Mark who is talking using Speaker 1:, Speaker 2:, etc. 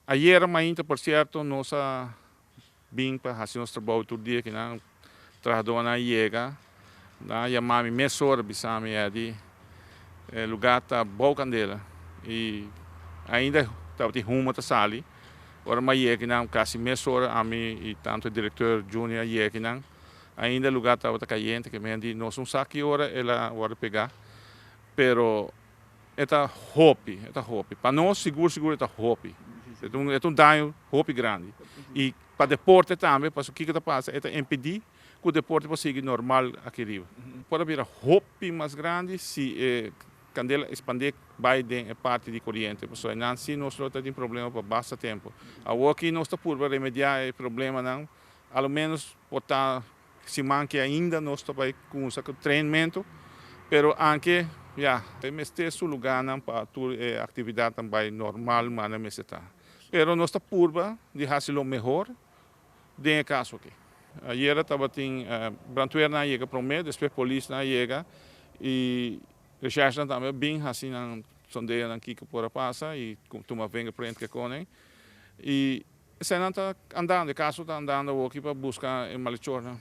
Speaker 1: Ayera mainta, por sierto, nos a bin pa hasi nos trabou tur dia ku nan trahadónan a yega. Nan a yama mi mesora bisa mi Eddy e lugá ta bou kandela i ainda tabatin humo ta sali. Ora mi a yega akinan kasi mesora ami i tantu e direktor Junior a yega akinan ainda e lugá tabata kayente ke men di nos no sa ki ora el a wòrdu pegá pero e ta hopi, e ta hopi. Pa nos sigur sigur e ta hopi. E ta un e ta un daño hopi grandi. I pa deporte tambe, pasobra kiko ta pasa? E ta impedí ku deporte por sigui normal aki riba. Por a bira hopi mas grandi si e kandela expandé bai den e parti di koriente, pasobra einan si nos lo ta tin problema pa basta tempu. Awor aki nos ta purba remediá e problemanan, a lo ménos por ta siman ki ainda nos ta bai kumsa ku trainmentu, pero anke ya e mester su lugánan pa tur e aktividatnan bai normal manera mester ta. Pero nos ta purba di hasi lo mehor den e kaso aki. Ayera tabatin brandweernan a yega promé, despues polisnan a yega i reshèrsnan tambe a bin hasi nan sondeonan kiko por a pasa i tuma vingerprint ke kone. I eseinan ta andando, e kaso ta andando awoki pa buska e malechornan.